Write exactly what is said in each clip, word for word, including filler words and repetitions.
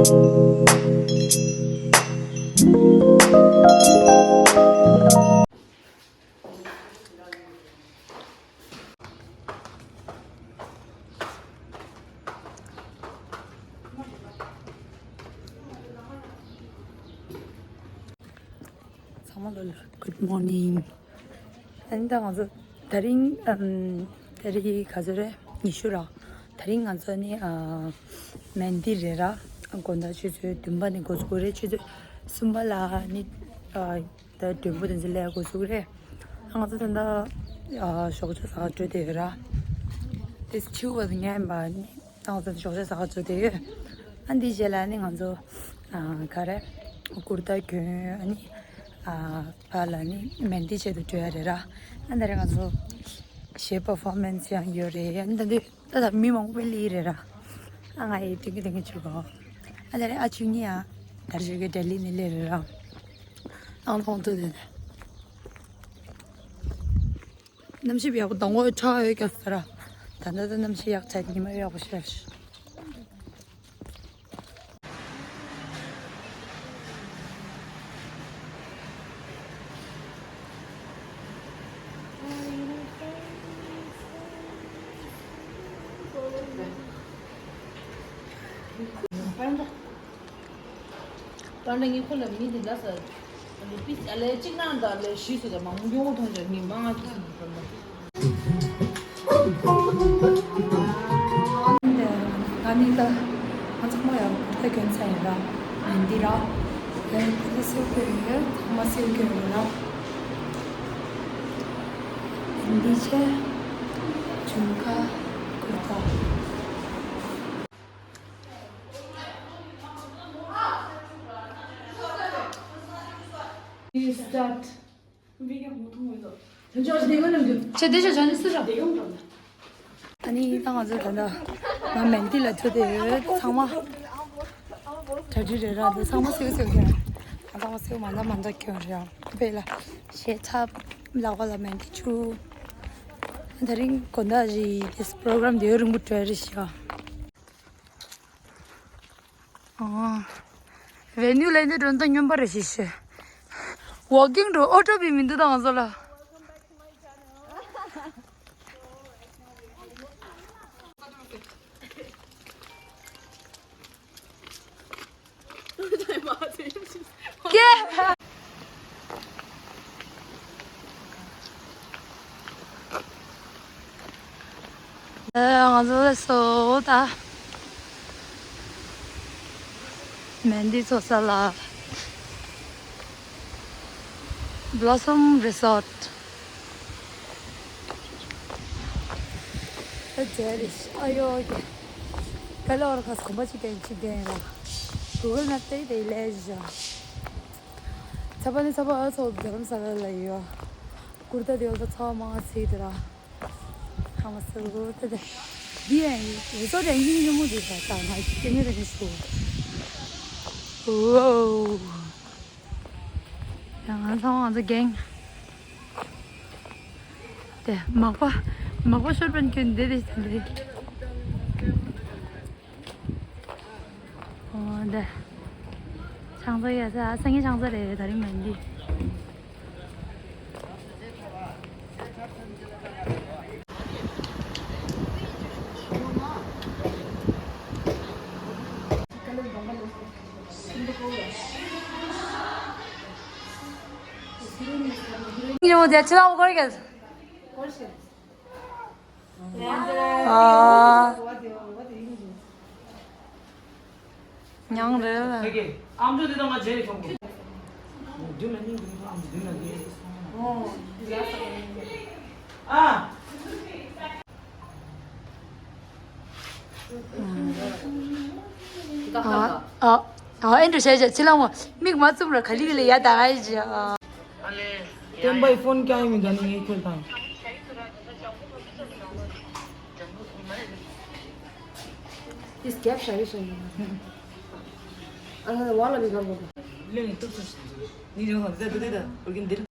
ཚང་མ་ལ་good morning. ཨ་ནི་ད་ང་ཚོ་དེ་རིང་ཨམ་དེ་རིང་ག་ཚོད་རེད། ཉི་ཤུ་ར། དེ་རིང་ང་ཚོ་ནི་ཨ་མན་དི་རེད་ར། དགོང་དག་ཆུ་ཚོད་བདུན་པ་ནས་འགོ་ཚུགས་རེད། ཆུ་ཚོད་གསུམ་པ་ལ་ནི་ཨ་ད་མགྲོན་པོ་དེ་ཚོ་སླེབས་འགོ་ཚུགས་རེད། ང་ཚོ་ད་ལྟ་ཨ་ཞོགས་ཇ་ཟ་ག་འགྲོ་བསྡད་ཡོད་ར། དེ་ཆུ་བ་ཉན་པ་ནི། ང་ཚོ་ཞོགས་ཇ་ཟ་ག་འགྲོ་བསྡད་ཡོད། ཨ་འདི་རྗེས་ལ་ནི་ང་ཚོ་ཨ་ག་རེ་ཀུར་ཏ་གྱོན། ཨ་ནི་ཨ་ཕར་ལ་ནི་མན་དི་བྱེད་དུ་འགྲོ་ཡ་རེད་ར། ཨ་འདི་རེད། ང་ཚོ་གཞས་པར་ཕོར་མན་སི་ཡང་ཡོད་རེད། ཨ་ནི་ད་འདི་ད་ད་མི་མང་པོ་སླེབས་རེད་ར། ཨ་ང་ཡི་ཏིང་གི་ཏིང་གི་བྱེད་གོ། ཨ་འདི་རེད། ཨ་ཆུ་ཉི་ཡ་དར་ཞོགས་ཀྱི་ལྡི་ལི་ནས་སླེབས་རེད་ར། ཨང་ཐོང་ཐུ་དེ་ནས། གནམ་གཤིས་ཡག་པོ། དང་པོ་ཁྲ་ཡོད་ཀྱང་ཟེར་ར། ད་ལྟ་ད་གནམ་གཤིས་ཡག་ཆགས། ཉི་མ་ཡག་པོ་ཤར། པར་འདྲ་ངའི་ཁོ་ལ་མི་འདི་ལ་ས་ལེ་པིས་ཨ་ལེ་གཅིག་ནང་ད་ལེ་ཞིས་སུ་ད་མང་ཉུང་མཐོང་ཅག་མི་མང་ང་གིས་སུ་པར་འདྲ། ང་ནི་ད་ང་ཚང་མ་ཡང་ད་གྱོན་ཚར་ཡིན་ར། མན་དི་ར། ཡང་ད་ད་སེའུ་གྱོན་ཡོད། ཚང་མ་སེའུ་གྱོན་ཡོད་ར། མན་དི་ཆེ། ཇུམ་ཁ། ཀུར་ཏ། Start. ཁྱེད་དེ་ཆ་ཆ་ནི་སུ་ར། ཨ་ནི་ད་ང་ཚོ་ད་ལྟ་ང་མན་དི་ལ་ཐུག་བསྡད་ཡོད། ཚང་མ་གྲ་སྒྲིག་རེད་ར། འདི་ཚང་མ་སེའུ་སེའུ་གྱོན། ང་ཚང་མ་སེའུ་མ་འདྲ་མ་འདྲ་གྱོན་རེད། ཁོ་པས་ལ་གཞས་འཁྲབ། ལག་པ་ལ་མན་དི་བྱུགས། དེ་རིང་དགོང་དག་རེད། དེ་པོ་རོ་གྷ་རམ་དེ་རིང་པོ་གྲོལ་རེད་ཤག་ཨ། ཝེ་ནིའུ་ལེན་ཏེ་འགྲོ་ན་ད་སྨྱོན་པ་རེད་ཤག་ཤག་ཝོག་ཀིང་འགྲོ། ཨོ་ཊོ་བི་མི་འདུག་ད་ང་ཚོ་ལ། ཀྱེ། ང་ཚོ་ལ་སོ་ད། མན་དི་ཚོ་ས་ལ། Blossom Resort། ཨ་ཙི་རེད། ཨ་ཡོ་ཀྱེ། ག་ལེ་བར་ཁ་སྐོམ་པ་ཅིག་གན་ཅིག་གན་ལ། གུ་གལ་མེབ་དེ་དེ་ལས་བཞག་ཚ་པ་ནི་ཚ་པ་ཨ་ཚོ་རྡ་རམ་ས་ལ་ལ་ཡོད། ཀུར་ཏ་དེ་བོ་ད་ཚ་བ་མང་ཚིག་དེ་ར། ཧ་མ་སི་ཀུར་ཏ་དེ། འདི་ཡང་རི་སོ་ཊི་ཡང་ཡིན་ཉོ་མོ་དེ་ད་ད་ང་ཅི་ངེ་ར་ནི་ཤུ། ཝོ། ཡང་ང་ཚང་མ་ང་ཚོ་གེང་། དེ་མག་པ། མག་པ་ཤོར་པན་ཁྱོད་འདི་རེད་འདི། ཨོ་འདི། ཆང་ས་ཡ་ས་སང་ཉིན་ཆང་ས་རེད། དེ་རིང་མན་དི། ཉང་རེད། ཨམ་ཅོག་འདི་དང་ང་རྗེས་ལ་ཁྱོང་དགོས། མདུན་ལ་སྙིང་གི་མཐོང་། མདུན་ལ་འདི། ཨ། ཨ་ཨ་ཨ་ཨེ་འདྲ་བྱས་བྱས་ཚི་ལ་མོ་མིག་མ་བཙུམ་ར་ག་ལི་ག་ལི་ཡ་ད་ཨེ་ཇི་ཨ། སྟོན་པའི་ཕོན་ཀྱང་མི་འདྲ་ནི་ངས་ཁྱོད་དང་། ཏིས་རྒྱབ་ཤ་རི་ཤ་ཡིན། ཨ་ནི་ཝ་ལ་མི་གར་གོ། ལེན་ཏུ་སུ་ནི་རང་ཟེར་དུ་དེ་ད་བུ་གིན་འདིར།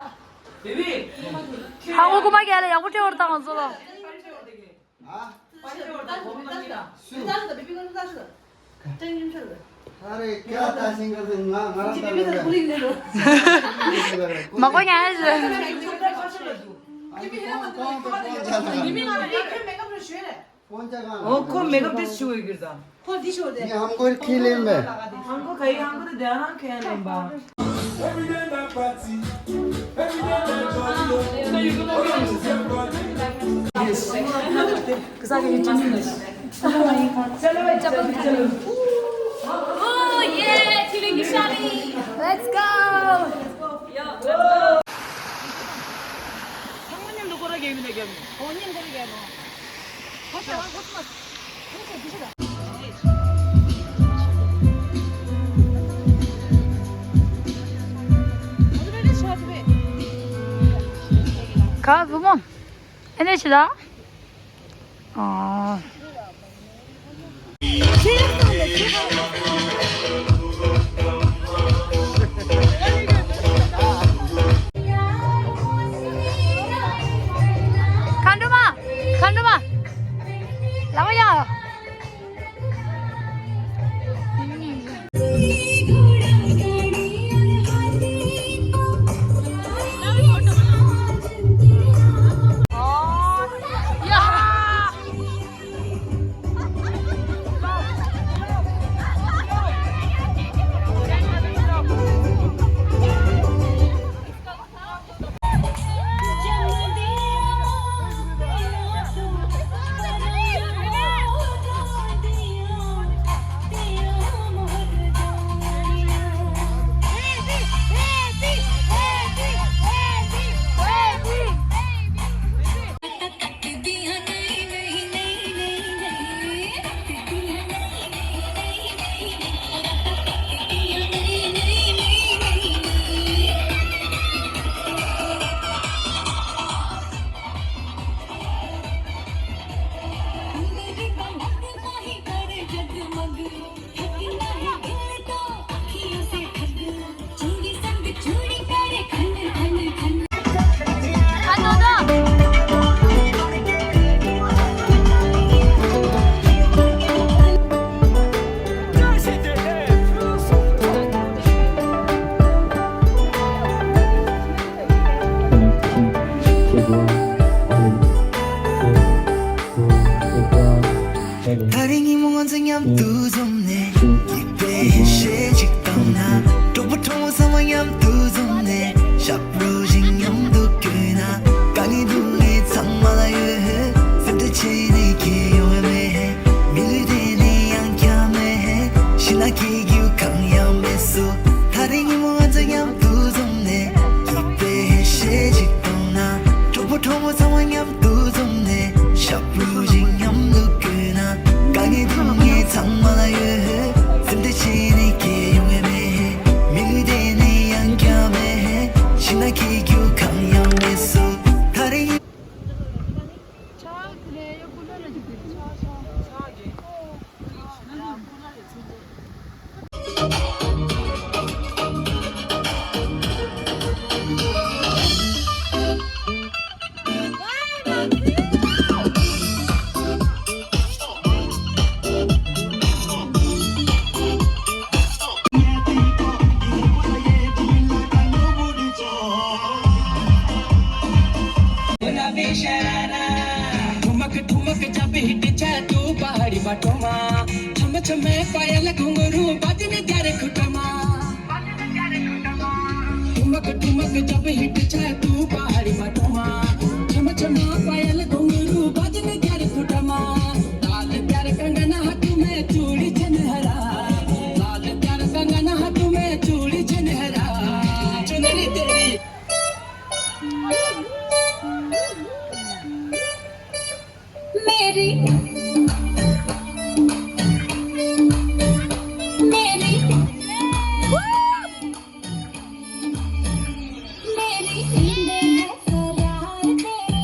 ཧ་གོ་གོ་མ་ག་ལ་ཡག་པོ་སྤྲད་བར་བཏང་ང་ཚོ་ལ། ཨ། ཏྲེང་ཡིན་ཆར་བ། अरे क्या ताशिंग करते हैं, ना, ना, ना, ना। मको यहाँ है। अभी कौन, कौन पे कौन जाना है? कौन सा गाना? ओ, को मेकअप टेस्ट शुरू कर दा। ये हमको खिले में। हमको कहीं, हमको तो ध्यान रखे हैं नहीं बा। Yes. चलो भाई, चलो, चलो। Oh, yeah, Chilingishani. Let's go. ཁ་བུ་མོ། ཨེ་ནས་ཆི་ད། ཨོ། མཁའ་འགྲོ་མ། མཁའ་འགྲོ་མ། ལག་པ་ཡ། ད་རིང་ཉིན་མོ་ང་ཚོ་མཉམ་དུ་འཛོམས་ནས། སྐྱིད་པའི་ཡེ་ཤེས་ཅིག་བཏང་ན། གྲོགས་པོ་གྲོགས་མོ་ཚང་མ་མཉམ་དུ་འཛོམས་ནས། ཞབས་བྲོ་ཞིག་མཉམ་དུ་བརྐྱངས་ན། དཀའ་ངལ་སྡུག་བསྔལ་ཚང་མ་ལ་ཡོད། སེམས་ཁྲལ་བྱས་ནས་ཁྱད་ཡོང་བ་མེད། མི་ལུས་དེ་ནི་ཡང་བསྐྱར་མེད། ཕྱི་ནང་སྐྱིད་སྡུག་གང་ཡང་མེད་སོ། ད་རིང་ཉིན་མོ་ང་ཚོ་མཉམ་དུ་འཛོམས་ནས། སྐྱིད་པའི་ཡེ་ཤེས་ཅིག་བཏང་ན། གྲོགས་པོ་གྲོགས་མོ་ཚང་མ་མཉམ་དུ་འཛོམས་ནས། ཞབས་བྲོ་ཞིག་མཉམ་དུ་བརྐྱངས་ན། དཀའ་ངལ་སྡུག་བསྔལ་ཚང་མ་ལ་ཡོད། སེམས་ཁྲལ་བྱས་ནས་ཁྱད་ཡོང་བ་མེད། མི་ལུས་དེ་ནི་ཡང་བསྐྱར་མེད། ཕྱི་ནང་སྐྱིད་སྡུག་གང་ཡང་མེད་སོ། ད་རིང་ठुमक ठुमक जब हिट जाए तू पहाड़ी बटोमा, छम छम पायल घुंघरू बाजन ग्यारह खुटमा। ठुमक ठुमक जब हिट जाए तू पहाड़ी बटोमा, छम छम पायल घुंघरू बाजन ग्यारह खुटमा। लाल प्यार कंगन हाथ में चूड़ी छनहरा, लाल प्यार कंगन हाथ में चूड़ी छनहरा। चुनरी तेरी मेरी, मेरी, मेरी नींद है सो यार तेरे।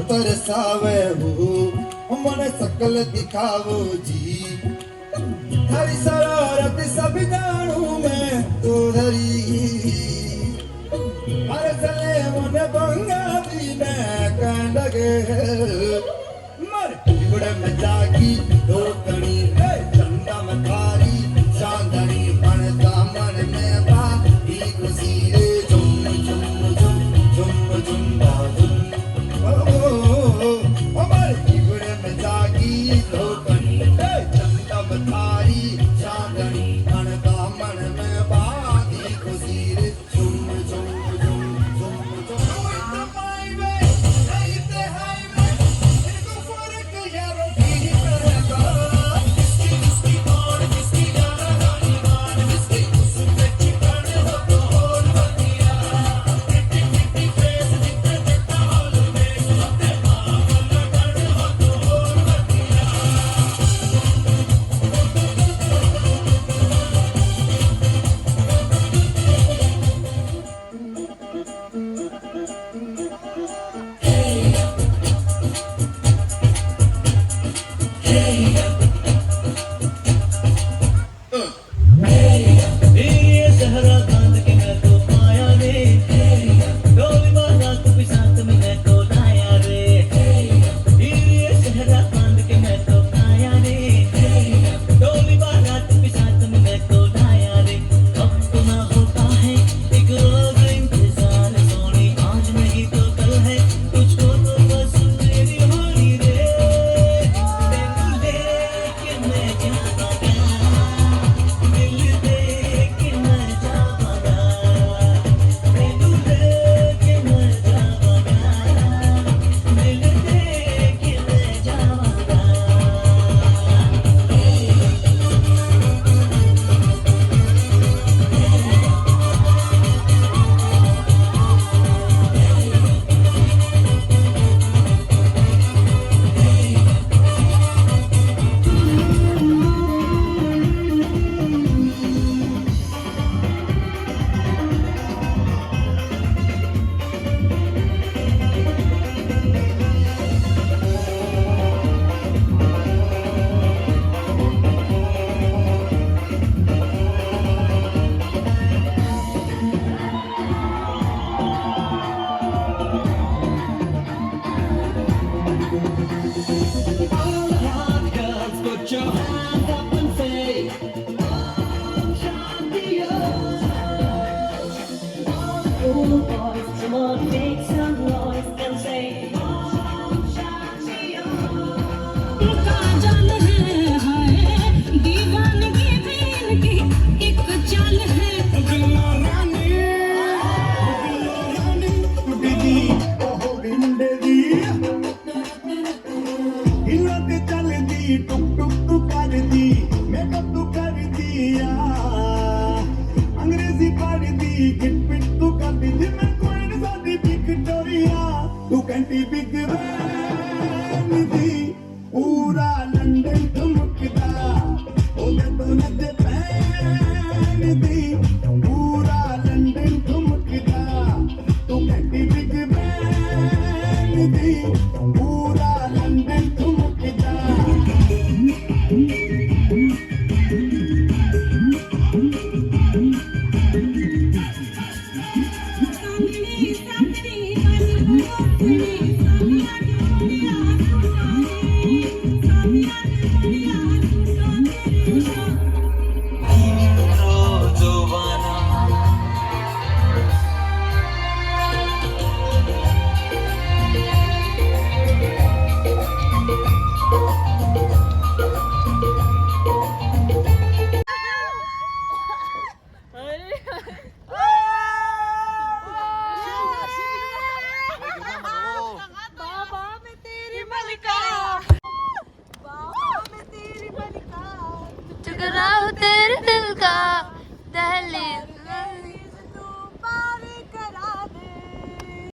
तरसावे हो, मन सकल दिखावो जी। थारी शरारत सब जानू मैं तो धरी। हर सले मन बंगा दी मैं कहन लगे। मर इबड़े में जागी दो कणी रे, चंदा में थारी चांदनी, पण दामन में बाती खुशी रे। झुम झुम झुम, झुम झुम बाजुम। ओ, ओ, ओ, ओ, मर इबड़े में जागी दो कणी रे, चंदा में थारी चांदनी, पण दामन में बाती खुशी रे। All the hot girls, put your hands up and say, Om Shanti Om. All the cool boys, come on, make some noise and say, Om Shanti Om. का जाल है, हाय, दीवानगी में इनकी एक चाल है। बिल्लो रानी, बिल्लो रानी, टुटी दी, ओहो बिंदे दी। हिलत चलदी टुक टुक तू करदी, मेकअप तू करदी या। अंग्रेजी पढ़दी, किट पिट तू करदी, जिमें क्वीन साडी विक्टोरिया। तू कहंदी बिग बैन दी, पूरा लंदन ठुमकदा। ओ मैं तो नच पैन दी, पूरा लंदन ठुमकदा। तू कहंदी बिग बैन दी, पूरा लंदन ठुमकदा।